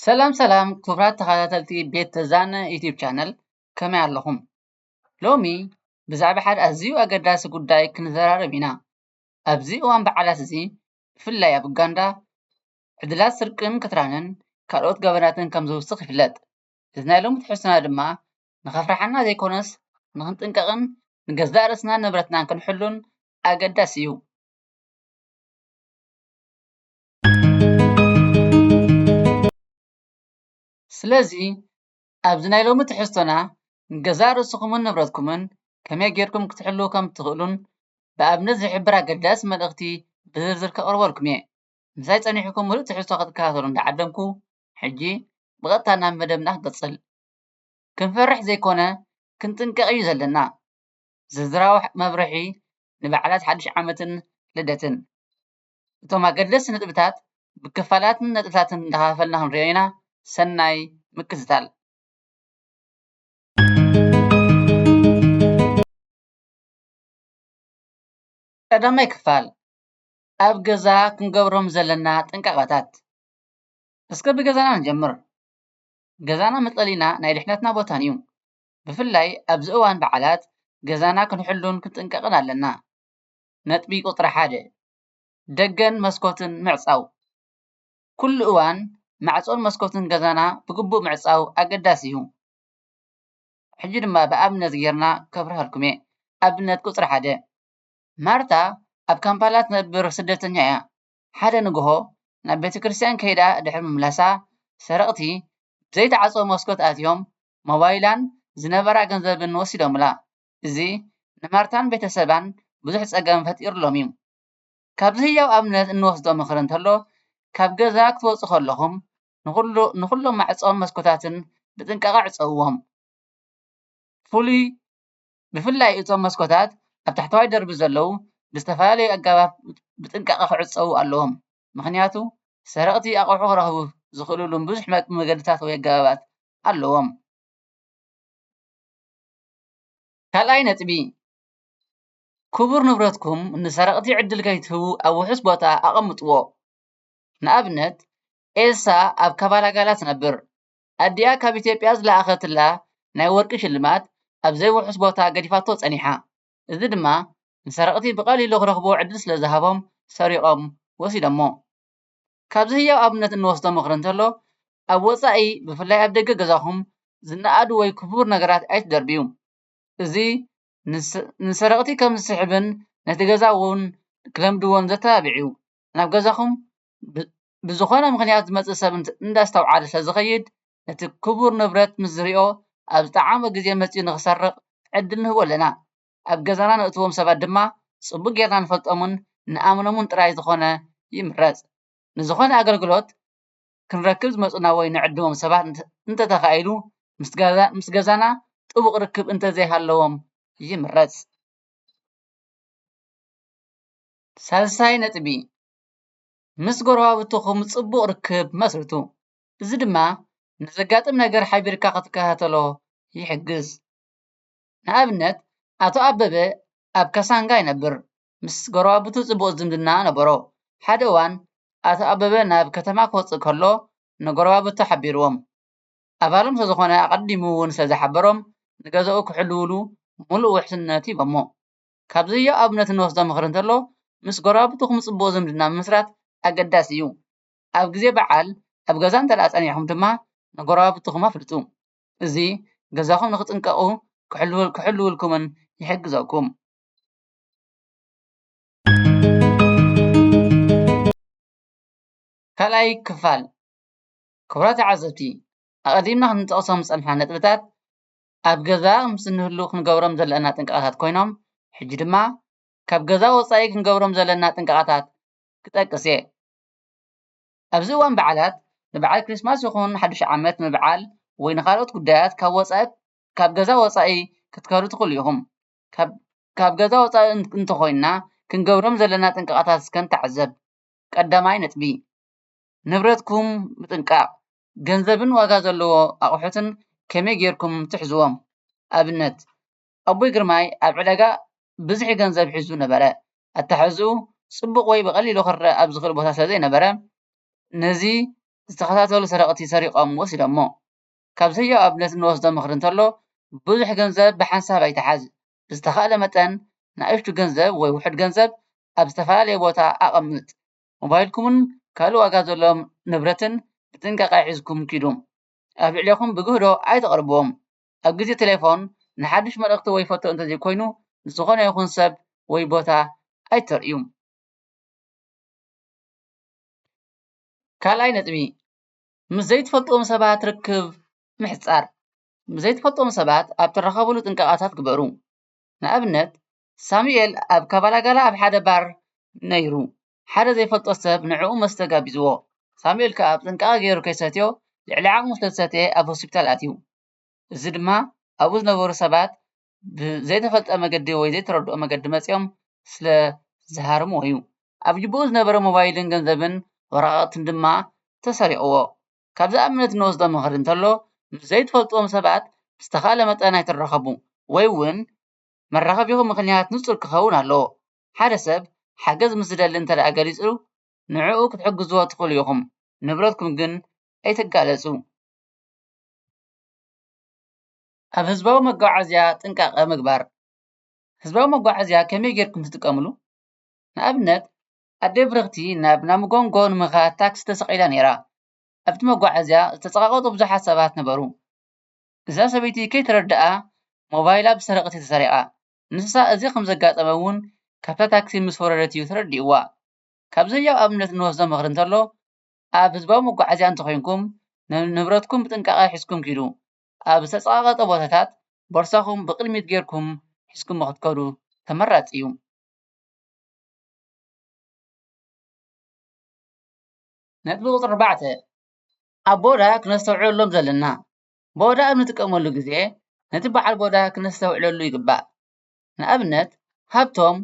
ሰላም ሰላም ክቡራት ተኸታተልቲ ቤት ተዛነ ዩቲዩብ ቻነል፣ ከመይ ኣለኹም? ሎሚ ብዛዕባ ሓደ ኣዝዩ ኣገዳሲ ጉዳይ ክንዘራረብ ኢና። ኣብዚ እዋን በዓላት እዚ ብፍላይ ኣብ ኡጋንዳ ዕድላት ስርቅን ክትራንን ካልኦት ገበናትን ከም ዝውስኽ ይፍለጥ። እዚ ናይ ሎሚ ትሕዝቶና ድማ ንኸፍርሓና ዘይኮነስ ንኽንጥንቀቕን ንገዛእ ርእስናን ንብረትናን ክንሕሉን ኣገዳሲ እዩ። ስለዚ ኣብዚ ናይ ሎሚ ትሕዝቶና ንገዛእ ርእስኹምን ንብረትኩምን ከመይ ጌርኩም ክትሕልዉ ከም እትኽእሉን ብኣብነት ዝሕብር ኣገዳሲ መልእኽቲ ብዝርዝር ከቕርበልኩም እየ። ምሳይ ጸኒሕኩም ምሉእ ትሕዝቶ ክትከታተሉ እንዳዓደምኩ፣ ሕጂ ብቐጥታ ናብ መደብና ክንቅጽል። ክንፈርሕ ዘይኮነ ክንጥንቀቕ እዩ ዘለና። ዝርዝራዊ መብርሒ ንበዓላት ሓድሽ ዓመትን ልደትን። እቶም ኣገደስቲ ነጥብታት ብክፋላትን ነጥብታትን እንዳኸፋፈልና ክንሪኦ ኢና። ሰናይ ምክትታል። ቀዳማይ ክፋል፣ ኣብ ገዛ ክንገብሮም ዘለና ጥንቃቐታት። እስከ ብገዛና ንጀምር። ገዛና መጠለይና ናይ ድሕነትና ቦታን እዩ። ብፍላይ ኣብዚ እዋን በዓላት ገዛና ክንሕሉን ክንጥንቀቕን ኣለና። ነጥቢ ቁጽሪ ሓደ፣ ደገን መስኮትን ምዕጻው። ኩሉ እዋን ማዕጾን መስኮትን ገዛና ብግቡእ ምዕጻው ኣገዳሲ እዩ። ሕጂ ድማ ብኣብነት ጌርና ከብርሃልኩም እየ። ኣብነት ቁጽሪ ሓደ፣ ማርታ ኣብ ካምፓላ ትነብር ስደተኛ እያ። ሓደ ንግሆ ናብ ቤተ ክርስቲያን ከይዳ ድሕሪ ምምላሳ፣ ሰረቕቲ ብዘይተዓጽወ መስኮት ኣትዮም ሞባይላን ዝነበራ ገንዘብን ወሲዶምላ። እዚ ንማርታን ቤተሰባን ብዙሕ ጸገም ፈጢሩሎም እዩ። ካብዚ ህያው ኣብነት እንወስዶ ምኽሪ እንተሎ፣ ካብ ገዛ ክትወጹ ከለኹም ንኹሉ-፣ ንኹሎም ማዕጾን መስኮታትን ብጥንቃቐ ዕጸውዎም። ፍሉይ-፣ ብፍላይ እቶም መስኮታት ኣብ ታሕተዋይ ደርቢ ዘለዉ ብዝተፈላለዩ ኣገባብ ብጥንቃቐ ክዕጸዉ ኣለዎም። ምኽንያቱ ሰረቕቲ ኣቑሑ ክረኽቡ ዝኽእሉሉን ብዙሕ መ-፣ መገድታት ወይ ኣገባባት ኣለዎም። ካልኣይ ነጥቢ፣ ክቡር ንብረትኩም ንሰረቕቲ ዕድል ከይትህቡ ኣብ ውሑስ ቦታ ኣቐምጥዎ። ንኣብነት፣ ኤልሳ ኣብ ካባላጋላ ትነብር። ኣዲኣ ካብ ኢትዮጵያ ዝለኣኸትላ ናይ ወርቂ ሽልማት ኣብ ዘይውሑስ ቦታ ገዲፋቶ ጸኒሓ። እዚ ድማ ንሰረቕቲ ብቐሊሉ ክረኽብዎ ዕድል ስለ ዝሃቦም፣ ሰሪቖም ወሲዶሞ። ካብዚ ህያው ኣብነት እንወስዶ ምኽሪ እንተሎ፣ ኣብ ወጻኢ፣ ብፍላይ ኣብ ደገ ገዛኹም፣ ዝነኣዱ ወይ ክቡር ነገራት ኣይትደርብዩ። እዚ ንስ-፣ ንሰረቕቲ ከም ዝስሕብን ነቲ ገዛ እውን ክለምድዎን ዘተባብዕ እዩ። ናብ ገዛኹም ብ-፣ ብዝኾነ ምኽንያት ዝመጽእ ሰብ እንት-፣ እንዳስተውዓለ ስለ ዝኸይድ፣ ነቲ ክቡር ንብረት ምስ ዝሪኦ፣ ኣብ ዝጠዓሞ ግዜ መጺኡ ንኽሰርቕ ዕድል ንህቦ ኣለና። ኣብ ገዛና ነእትዎም ሰባት ድማ ጽቡቕ ጌርና ንፈልጦምን ንኣምኖምን ጥራይ ዝኾነ ይምረጽ። ንዝኾነ ኣገልግሎት ክንረክብ ዝመጹና ወይ ንዕድሞም ሰባት እንተ-፣ እንተተኻኢሉ፣ ምስ ገዛ-፣ ምስ ገዛና ጥቡቕ ርክብ እንተዘይሃለዎም ይምረጽ። ሳልሳይ ነጥቢ፣ ምስ ጎረባብትኹም ጽቡቕ ርክብ መስርቱ። እዚ ድማ ንዘጋጥም ነገር ሓቢርካ ክትከታተሎ ይሕግዝ። ንኣብነት፣ ኣቶ ኣበበ ኣብ ካሳንጋ ይነብር። ምስ ጎረባብቱ ጽቡቕ ዝምድና ነበሮ። ሓደ እዋን፣ ኣቶ ኣበበ ናብ ከተማ ክወጽእ ከሎ፣ ንጎረባብቱ ሓቢርዎም። ኣባሎም ስለ ዝኾነ፣ ኣቐዲሙ እውን ስለ ዝሓበሮም፣ ንገዛኡ ክሕልዉሉ ምሉእ ውሕስነት ሂቦሞ። ካብዚ ህያው ኣብነት እንወስዶ ምኽሪ እንተሎ፣ ምስ ጎረባብትኹም ጽቡቕ ዝምድና ምምስራት ኣገዳሲ እዩ። ኣብ ግዜ በዓል ኣብ ገዛ እንተ ደኣ ጸኒሕኩም ድማ፣ ንጎረባብትኹም ኣፍልጡ። እዚ ገዛኹም ንኽትጥንቀቑ ክሕልው-፣ ክሕልውልኩምን ይሕግዘኩም። ካልኣይ ክፋል። ክቡራት ተዓዘብቲ፣ ኣቐዲምና ክንጠቕሶም ዝጸንሕና ነጥብታት ኣብ ገዛ ምስ እንህሉ ክንገብሮም ዘለና ጥንቃቐታት ኮይኖም፣ ሕጂ ድማ ካብ ገዛ ወጻኢ ክንገብሮም ዘለና ጥንቃቐታት ክጠቅስ እየ። ኣብዚ እዋን በዓላት፣ ንበዓል ክሪስማስ ይኹን ሓድሽ ዓመት ምብዓል ወይ ንኻልኦት ጉዳያት ካብ ወጻኢ፣ ካብ ገዛ ወጻኢ ክትከዱ ትኽእሉ ኢኹም። ካብ፣ ካብ ገዛ ወጻኢ እን-፣ እንተኾይንና ክንገብሮም ዘለና ጥንቃቐታት እስከ ንተዓዘብ። ቀዳማይ ነጥቢ፣ ንብረትኩም ምጥንቃቕ። ገንዘብን ዋጋ ዘለዎ ኣቑሑትን ከመይ ጌርኩም ትሕዝዎም? ኣብነት፣ ኣቦይ ግርማይ ኣብ ዕዳጋ ብዝሒ ገንዘብ ሒዙ ነበረ። ኣተሓሕዝኡ ጽቡቕ ወይ ብቐሊሉ ክረኣ ኣብ ዝኽእል ቦታ ስለ ዘይነበረ፣ ነዚ ዝተኸታተሉ ሰረቕቲ ሰሪቖም ወሲዶሞ። ካብ ዘየው ኣብነት እንወስዶ ምኽሪ እንተሎ፣ ብዙሕ ገንዘብ ብሓንሳብ ኣይትሓዝ። ብዝተኻእለ መጠን ንኣሽቱ ገንዘብ ወይ ውሑድ ገንዘብ ኣብ ዝተፈላለየ ቦታ ኣቐምጥ። ሞባይልኩምን ካልእ ዋጋ ዘለዎም ንብረትን ብጥንቃቐ ሒዝኩም ኪዱ። ኣብ ልዕሌኹም ብግህዶ ኣይተቕርብዎም። ኣብ ግዜ ቴሌፎን ንሓድሽ መልእኽቲ ወይ ፎቶ እንተዘይኮይኑ ንዝኾነ ይኹን ሰብ ወይ ቦታ ኣይተርእዩ። ካልኣይ ነጥቢ፣ ምስ ዘይትፈልጥዎም ሰባት ርክብ ምሕጻር። ምስ ዘይትፈልጥዎም ሰባት ኣብ ትራኸብሉ ጥንቃቐታት ግበሩ። ንኣብነት፣ ሳሙኤል ኣብ ካባላጋላ ኣብ ሓደ ባር ነይሩ። ሓደ ዘይፈልጦ ሰብ ንዕኡ መስተ ጋቢዝዎ። ሳሙኤል ከኣ ብጥንቃቐ ገይሩ ከይሰትዮ፣ ልዕሊ ዓቕሙ ስለ ዝሰተየ ኣብ ሆስፒታል ኣትዩ። እዚ ድማ ኣብኡ ዝነበሩ ሰባት ብዘይተፈልጠ መገዲ ወይ ዘይተረድኦ መገዲ መጺኦም ስለ ዝሃርምዎ እዩ። ኣብ ጅብኡ ዝነበረ ሞባይልን ገንዘብን ወረቓቕትን ድማ ተሰሪቕዎ። ካብዚ ኣብነት እንወስዶ ምኽሪ እንተሎ፣ ምስ ዘይትፈልጥዎም ሰባት ብዝተኻእለ መጠን ኣይትራኸቡ፣ ወይ እውን መራኸቢኹም ምኽንያት ንጹር ክኸውን ኣለዎ። ሓደ ሰብ ሓገዝ ምስ ዝደሊ እንተ ደኣ ገሊጹ፣ ንዕኡ ክትሕግዝዎ ትኽእሉ ኢኹም። ንብረትኩም ግን ኣይትጋለጹ። ኣብ ህዝባዊ መጓዓዝያ ጥንቃቐ ምግባር። ህዝባዊ መጓዓዝያ ከመይ ጌርኩም ትጥቀምሉ? ንኣብነት፣ ኣደ ብርኽቲ ናብ ናሙጎንጎ ንምኻድ ታክሲ ተሰቒላ ነይራ። ኣብቲ መጓዓዝያ ዝተጸቓቐጡ ብዙሓት ሰባት ነበሩ። እዛ ሰበይቲ ከይተረድኣ ሞባይላ ብሰረቕቲ ተሰሪቓ። ንሳ እዚ ከም ዘጋጠመ እውን ካብታ ታክሲ ምስ ወረደት እዩ ተረዲእዋ። ካብዚ ህያው ኣብነት እንወስዶ ምኽሪ እንተሎ፣ ኣብ ህዝባዊ መጓዓዝያ እንተኾይንኩም፣ ን-፣ ንብረትኩም ብጥንቃቐ ሒዝኩም ኪዱ። ኣብ ዝተጸቓቐጠ ቦታታት ቦርሳኹም ብቕድሚት ጌርኩም ሒዝኩም ክትከዱ ተመራጺ እዩ። ነጥቢ ቁጽሪ ኣርባዕተ፣ ኣብ ቦዳ ክነስተውዕለሎም ዘለና። ቦዳ ኣብ ንጥቀመሉ ግዜ ነቲ በዓል ቦዳ ክነስተውዕለሉ ይግባእ። ንኣብነት፣ ሃብቶም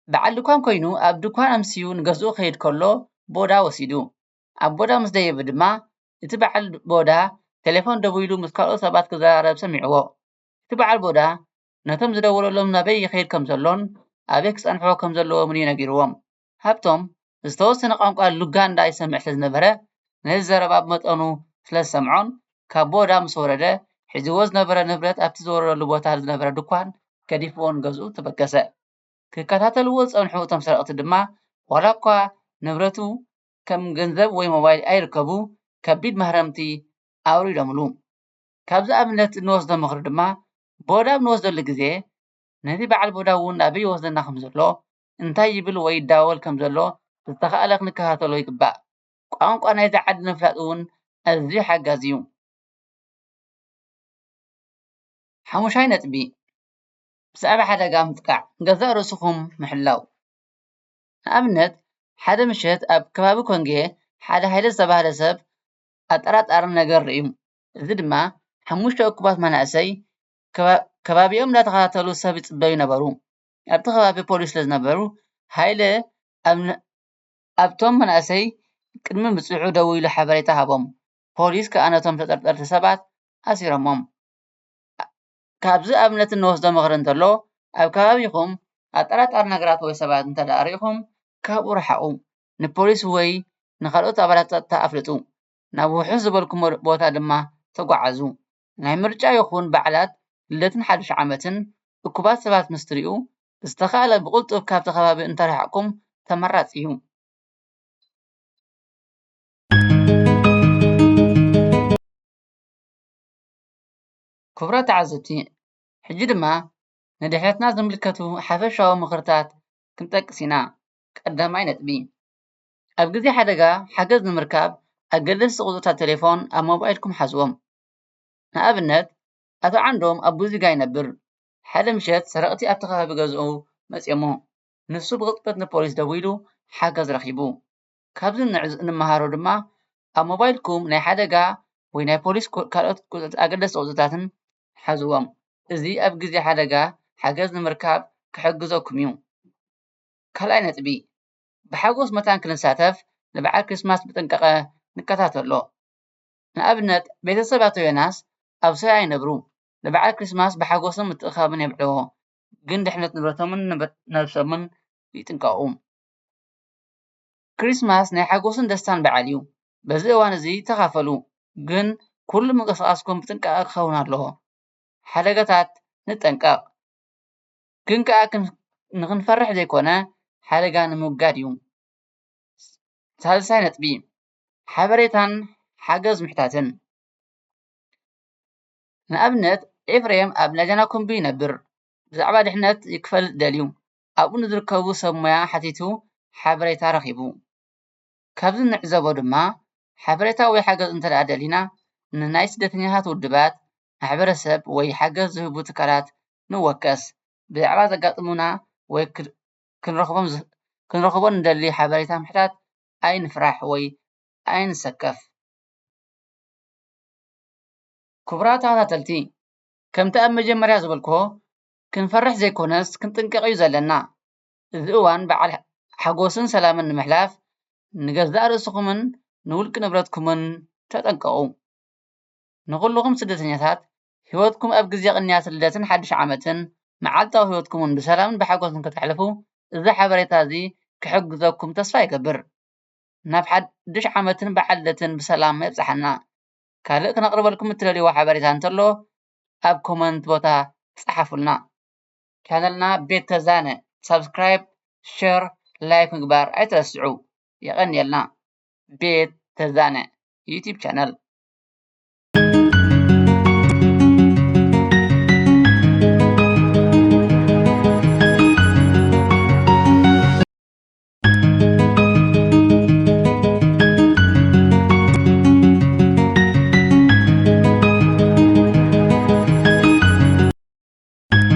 በዓል ድኳን ኮይኑ ኣብ ድኳን ኣምስዩ ንገዝኡ ክኸይድ ከሎ ቦዳ ወሲዱ። ኣብ ቦዳ ምስ ደየበ ድማ እቲ በዓል ቦዳ ቴሌፎን ደዊሉ ምስ ካልኦት ሰባት ክዘራረብ ሰሚዕዎ። እቲ በዓል ቦዳ ነቶም ዝደወለሎም ናበይ ይኸይድ ከም ዘሎን ኣበይ ክጸንሕዎ ከም ዘለዎምን እዩ ነጊርዎም። ሃብቶም ዝተወሰነ ቋንቋ ሉጋንዳ ይሰምዕ ስለ ዝነበረ፣ ነዚ ዘረባ ብመጠኑ ስለ ዝሰምዖን ካብ ቦዳ ምስ ወረደ፣ ሒዝዎ ዝነበረ ንብረት ኣብቲ ዝወረደሉ ቦታ ዝነበረ ድኳን ገዲፍዎ ንገዝኡ ተበገሰ። ክከታተልዎ ዝጸንሑ እቶም ሰረቕቲ ድማ ዋላ እኳ ንብረቱ ከም ገንዘብ ወይ ሞባይል ኣይርከቡ፣ ከቢድ ማህረምቲ ኣውሪዶምሉ። ካብዚ ኣብነት እንወስዶ ምኽሪ ድማ፣ ቦዳ ኣብ ንወስደሉ ግዜ፣ ነቲ በዓል ቦዳ እውን ናበይ ይወስደና ከም ዘሎ፣ እንታይ ይብል ወይ ይዳወል ከም ዘሎ ብዝተኻእለ ክንከታተሎ ይግባእ። ቋንቋ ናይዚ ዓዲ ንምፍላጥ እውን ኣዝዩ ሓጋዚ እዩ። ሓሙሻይ ነጥቢ፣ ብዛዕባ ሓደጋ ምጥቃዕ፣ ገዛእ ርእስኹም ምሕላው። ንኣብነት፣ ሓደ ምሸት ኣብ ከባቢ ኮንጌ ሓደ ሃይለ ዝተባህለ ሰብ ኣጠራጣሪ ነገር ርእዩ። እዚ ድማ ሓሙሽተ እኩባት መናእሰይ ከባ-፣ ከባቢኦም እንዳተኸታተሉ ሰብ ይጽበዩ ነበሩ። ኣብቲ ከባቢ ፖሊስ ስለ ዝነበሩ፣ ሃይለ ኣብ ን-፣ ኣብቶም መናእሰይ ቅድሚ ምብጽሑ ደዊሉ ሓበሬታ ሃቦም። ፖሊስ ከኣ ነቶም ተጠርጠርቲ ሰባት ኣሲሮሞም። ካብዚ ኣብነት እንወስዶ ምኽሪ እንተሎ፣ ኣብ ከባቢኹም ኣጠራጣሪ ነገራት ወይ ሰባት እንተ ደኣ ርኢኹም፣ ካብኡ ርሓቑ። ንፖሊስ ወይ ንኻልኦት ኣባላት ጸጥታ ኣፍልጡ። ናብ ውሑስ ዝበልኩሞ ቦታ ድማ ተጓዓዙ። ናይ ምርጫ ይኹን በዓላት፣ ልደትን ሓድሽ ዓመትን፣ እኩባት ሰባት ምስ ትርእዩ፣ ብዝተኻእለ ብቕልጡፍ ካብቲ ከባቢ እንተርሓቕኩም ተመራጺ እዩ። ክቡራት ተዓዘብቲ፣ ሕጂ ድማ ንድሕነትና ዝምልከቱ ሓፈሻዊ ምኽርታት ክንጠቅስ ኢና። ቀዳማይ ነጥቢ፣ ኣብ ግዜ ሓደጋ ሓገዝ ንምርካብ ኣገደስቲ ቁጽርታት ቴሌፎን ኣብ ሞባይልኩም ሓዝዎም። ንኣብነት፣ ኣቶ ዓንዶም ኣብ ቡዚጋ ይነብር። ሓደ ምሸት ሰረቕቲ ኣብቲ ከባቢ ገዝኡ መጺኦሞ። ንሱ ብቕጽበት ንፖሊስ ደዊሉ ሓገዝ ረኺቡ። ካብዚ ንዕዝ-፣ እንመሃሮ ድማ፣ ኣብ ሞባይልኩም ናይ ሓደጋ ወይ ናይ ፖሊስ ኮ-፣ ካልኦት ቁጽ-፣ ኣገደስቲ ቁጽርታትን ሓዝዎም። እዚ ኣብ ግዜ ሓደጋ ሓገዝ ንምርካብ ክሕግዘኩም እዩ። ካልኣይ ነጥቢ፣ ብሓጎስ መታን ክንሳተፍ ንበዓል ክሪስማስ ብጥንቃቐ ንከታተሎ። ንኣብነት፣ ቤተሰብ ኣቶ ዮናስ ኣብ ሶያ ይነብሩ። ንበዓል ክሪስማስ ብሓጎስን ምትእኽኻብን የብዕልዎ፣ ግን ድሕነት ንብረቶምን ንብ-፣ ነብሶምን ይጥንቀቑ። ክሪስማስ ናይ ሓጎስን ደስታን በዓል እዩ። በዚ እዋን እዚ ተኻፈሉ፣ ግን ኩሉ ምንቅስቓስኩም ብጥንቃቐ ክኸውን ኣለዎ። ሓደጋታት ንጠንቀቕ፣ ግን ከኣ ክን-፣ ንኽንፈርሕ ዘይኮነ ሓደጋ ንምውጋድ እዩ። ሳልሳይ ነጥቢ፣ ሓበሬታን ሓገዝ ምሕታትን። ንኣብነት፣ ኤፍሬም ኣብ ናጃናኩምቢ ይነብር። ብዛዕባ ድሕነት ክፈልጥ ደልዩ። ኣብኡ ንዝርከቡ ሰብ ሞያ ሓቲቱ ሓበሬታ ረኺቡ። ካብዚ እንዕዘቦ ድማ፣ ሓበሬታ ወይ ሓገዝ እንተ ደኣ ደሊና፣ ንናይ ስደተኛታት ውድባት፣ ማሕበረሰብ ወይ ሓገዝ ዝህቡ ትካላት ንወከስ። ብዛዕባ ዘጋጥሙና ወይ ክድ-፣ ክንረኽቦም ዝ-፣ ክንረኽቦ ንደሊ ሓበሬታ ምሕታት ኣይንፍራሕ ወይ ኣይንሰከፍ። ክቡራት ተኸታተልቲ፣ ከምቲ ኣብ መጀመርያ ዝበልክዎ፣ ክንፈርሕ ዘይኮነስ ክንጥንቀቕ እዩ ዘለና። እዚ እዋን በዓል ሓጎስን ሰላምን ንምሕላፍ፣ ንገዛእ ርእስኹምን ንውልቂ ንብረትኩምን ተጠንቀቑ። ንኹልኹም ስደተኛታት፣ ህይወትኩም ኣብ ግዜ ቅንያት ልደትን ሓድሽ ዓመትን፣ መዓልታዊ ህይወትኩም እውን ብሰላምን ብሓጎስን ከተሕልፉ፣ እዚ ሓበሬታ እዚ ክሕግዘኩም ተስፋ ይገብር። ናብ ሓድሽ ዓመትን በዓል ልደትን ብሰላም የብጽሓና። ካልእ ክነቕርበልኩም እትደልይዎ ሓበሬታ እንተሎ፣ ኣብ ኮመንት ቦታ ጸሓፉልና። ቻነልና ቤት ተዛነ ሳብስክራይብ፣ ሸር፣ ላይክ ምግባር ኣይትረስዑ። የቐንየልና። ቤት ተዛነ ዩቲዩብ ቻነል።